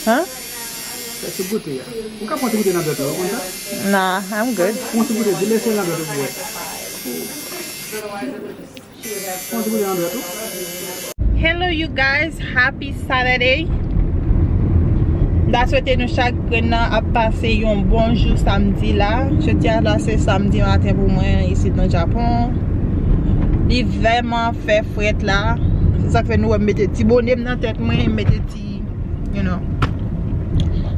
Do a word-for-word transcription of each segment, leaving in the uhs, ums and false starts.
Hein? Fè ti goute a. Ou ka pran ti goute nan dwèt ou, ou konn sa? Nah, I'm good. Pran ti goute, di lese nan dwèt ou pou wè. Pran ti goute nan dwèt ou. Hello you guys, happy Saturday. M ta swete nou chak grenn nan ap pase yon bon jou samdi la. Jodi a la se samdi maten pou mwen isit nan Japon. Li vrèman fè frèt la. Se sa k fè nou wè m mete ti bone m nan tèt mwen, m mete ti, you know,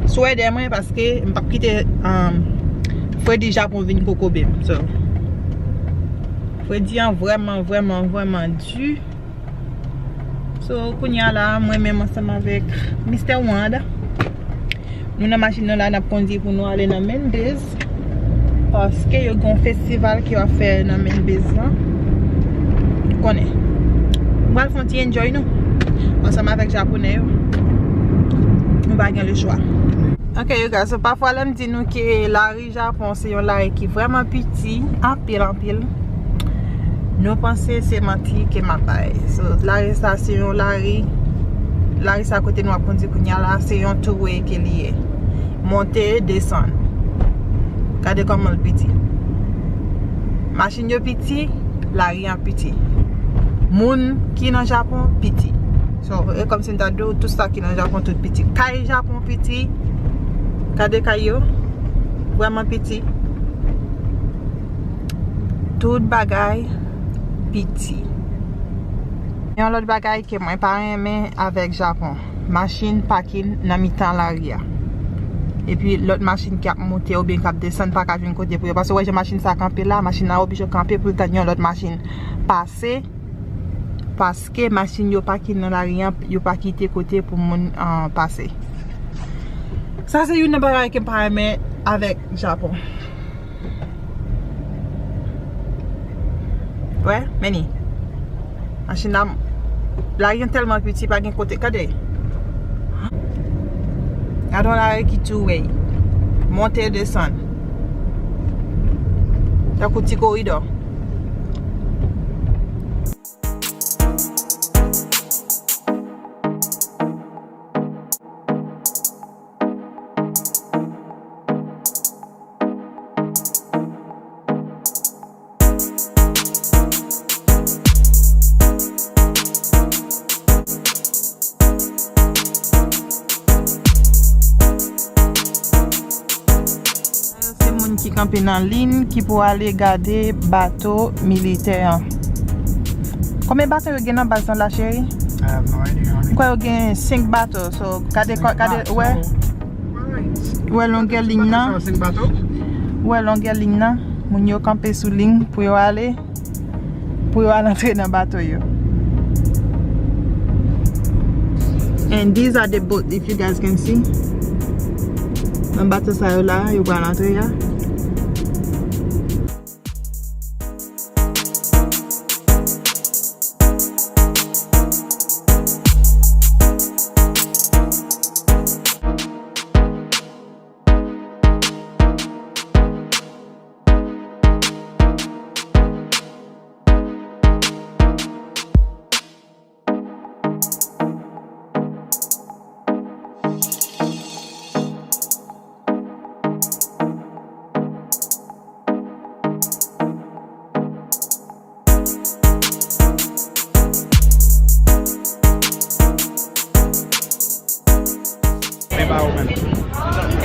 swèdè mwen paske m p ap kite, um, fredi Japon vin kokobe m. So, fredi an vrèman, vrèman, vrèman di. So, kounye a la, mwen menm ansanm avèk Mister Wanda, nou nan machin nou la, n ap kondui pou nou ale nan Mendes. Paske yo gen yon festival ki yo ap fè nan Mendes lan. Ou konnen. Nou pral fè yon ti enjoy nou. Ansanm avèk Japonè yo. Nou pa gen lechwa. Ok, you guys, so pafwa lè m di nou ke lari Japon se yon lari ki vrèman piti, anpil, anpil. Nou panse se manti ke m ap bay. So, lari sa se yon lari, lari sa kote nou ap kondui kounye a la, se yon two-way ke li ye. Monte, desann. Gade kòman l piti. Machin yo piti, lari an piti. Moun ki nan Japon piti. So, e kòmsi m ta di w, tout sa ki nan Japon, tout piti. Kay Japon piti. Gade kay yo. Vrèman piti. Tout bagay piti. Yon lòt bagay ke mwen pa renmen avèk Japon, machin pakin nan mitan lari a. Epi lòt machin k ap monte oubyen k ap desann pa ka jwenn kote pou yo. Paske w wè jan machin sa kanpe la, machin nan oblije kanpe pou l tann yon lòt machin pase. Paske machin yo pakin nan lari a, yo pa kite kote pou moun, ah, pase. Sa se youn nan bagay ke m pa renmen avèk Japon. Wè, men ni. Machin nan, lari an tèlman piti, pa gen kote. Gade. Gade yon lari ki two-way. Monte, desann. Tankou ti koridò. Se moun ki kanpe nan liy ki pou ale gade bato militè an. Konbyen bato yo gen nan baz lan la, cheri? I have no idea, honey. M kwè yo gen senk bato. So, gade, gade, wè. Wè longè liy nan. Wè longè liy nan. Moun yo kanpe sou liy pou yo ale. Pou yo al antre nan bato yo. And these are the boat, if you guys can see. Nan bato sa yo la, yo pral antre a.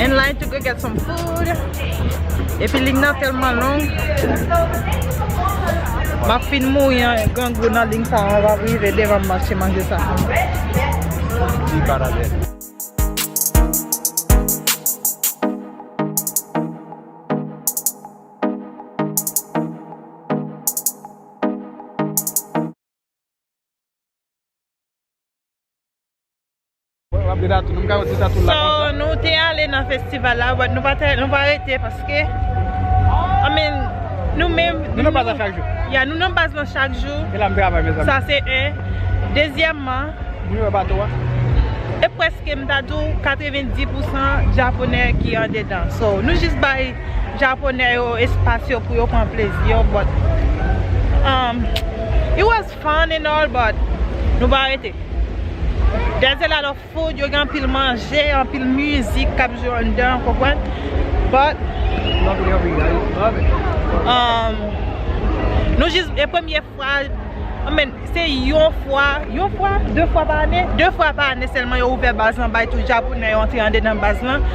And line to go get some food. Epi liy nan tèlman long. M ap fin mouri an grangou nan liy sa a, m ap rive devan m mache manje sa. So, nou te ale nan festival la, but nou pa te, nou pa rete paske, I mean, nou menm, nou nan baz la chak jou. Yeah, nou nan baz la chak jou. E la m travay, mezanmi. Sa se en. Dezyèmman, moun yo wè bato a? E prèske, m ta di w, katrevenndis pousan Japonè ki andedan. So, nou jis bay Japonè yo espas yo pou yo pran plezi yo, but, um, it was fun and all, but nou pa rete. There's a lot of food, yo gen anpil manje, anpil mizik k ap jwe anndan, konprann? But, um, nou jis, e premye fwa, I mean, se yon fwa, yon fwa, de fwa pa ane, de fwa pa ane sèlman yo ouvè baz lan bay tout Japonè yo antre andedan baz lan.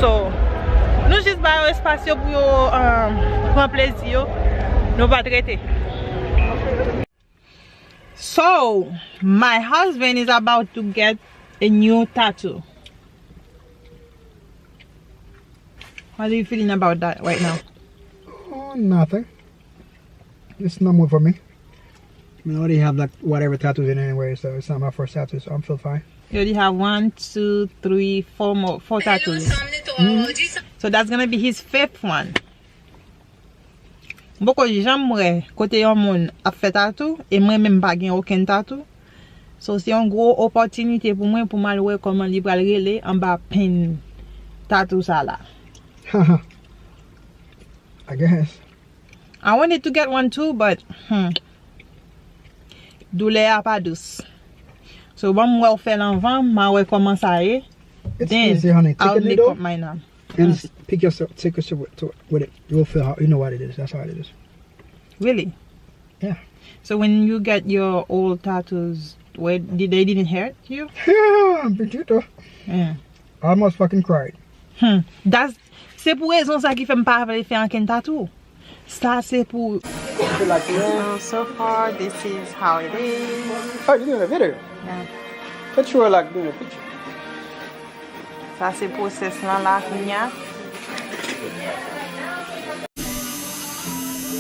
So, nou jis ba yo espas yo pou yo, um, pran plezi yo. Nou pa t rete. So, my husband is about to get a new tattoo. What are you feeling about that right now? Oh, nothing. It's normal for me. I mean, I already have like whatever tattoos in anyway, so it's not my first tattoo, so I'm feel fine. You already have one, two, three, four more, four tattoos. So that's gonna be his fifth one. M poko janm wè kote yon moun ap fè tatou e mwen menm m pa gen okenn tatou. So se yon gwo opòtinite pou mwen pou m al wè kòman li pral rele anba pen tatou sa la. I guess. I wanted to get one too, but hmm, doulè a pa dous. So ban m wè w fè l anvan, m a wè kòman sa ye. It's easy, honey. Take a needle and pick yourself, take yourself with, to, with it. You'll feel how, you know what it is. That's how it is. Really? Yeah. So when you get your old tattoos, where did they didn't hurt you? Yeah, bitch, you do. Yeah. I almost fucking cried. Hmm. That's, se pou rezon sa ki fè m pa vle fè ankenn tatou. Sa se pou. So, so far, this is how it is. Oh, you doing a video? Yeah. Thought you were like doing a picture. Sa se pwosès lan la kounya.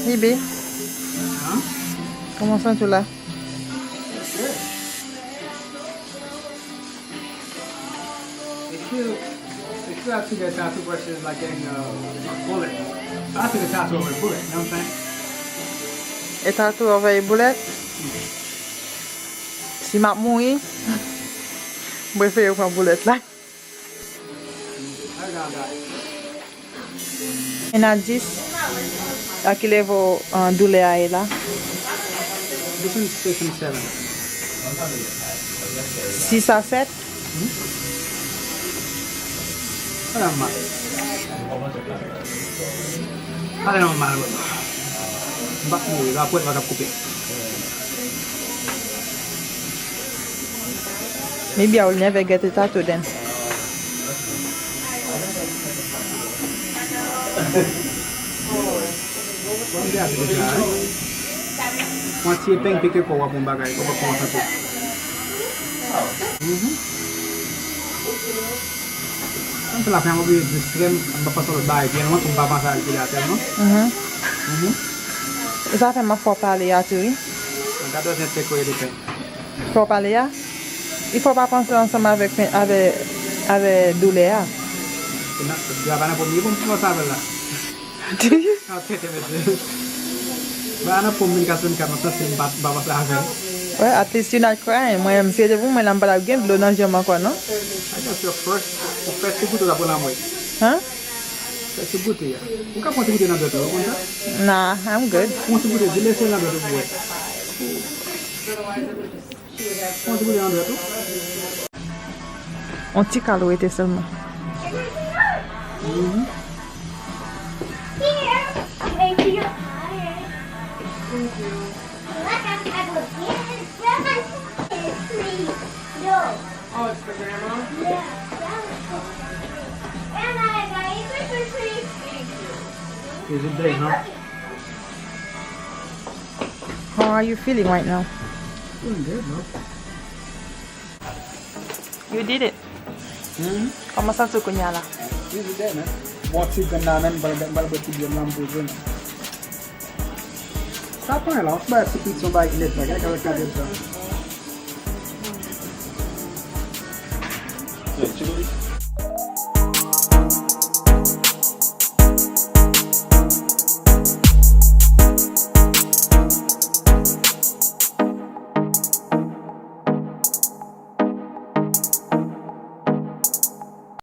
Bibi. Kòman w santi w la? If you, if you have to get tattoo versus like getting a, a bullet, I have to get tattoo over a bullet, you know what I'm saying? A tattoo over a bullet? Si m ap mouri, m prefere pran bullet la. I got that. Yen a dis, a ki level, uh, doulè a ye la? This one's six and seven. Sis a sèt? Ala mal. Ala nan mal, wè. M pa mouri, la pwèt pa t ap koupe. Maybe I will never get a tattoo then. Bon, de ate deja, wi. Yon ti epeng pike kò w ap yon bagay, kò w ap kòmanse tou. Mhm. Sa m fè la fè m oblije distrè m, m pa panse lòt bagay byen lwen pou m pa panse a li la tèlman. Mhm. Mhm. E sa fè m ap fè w pale a tou, wi. Gade w jan te koye de pen. Fè w pale a? Il fò w pa panse ansanm avèk pen, avè, avè doulè a. Dwa pa nan premye pou m panse avè l la. Ah, tete mesye. Ba nan pou m vin ka sou m ka nan santi m pa pa panse avè l. Well, at least you not crying. Mwen menm si se te pou mwen la m pa t ap gen dlo nan je m ankò non. I guess your first, ou fè ti goute w ta pran lanmwey. Hein? Fè ti goute a. Ou ka pran ti goute nan dwèt ou, ou konn sa? Nah, I'm good. Pran ti goute, di lese nan dwèt ou pou wè. Pran ti goute nan dwèt ou. On ti kal rete sèlman. Mhm. Is it there, huh? How are you feeling right now? Feeling good, man. You did it. Hmm? Kòman w santi w kounye a la? Is it there, man? Bon, ti grenn la, men, m pral, m pral bwè ti byè m la, m poze m. Sa pran la, on ti bagay ti piti, on bagay ki nèt la, gade, gade, gade sa.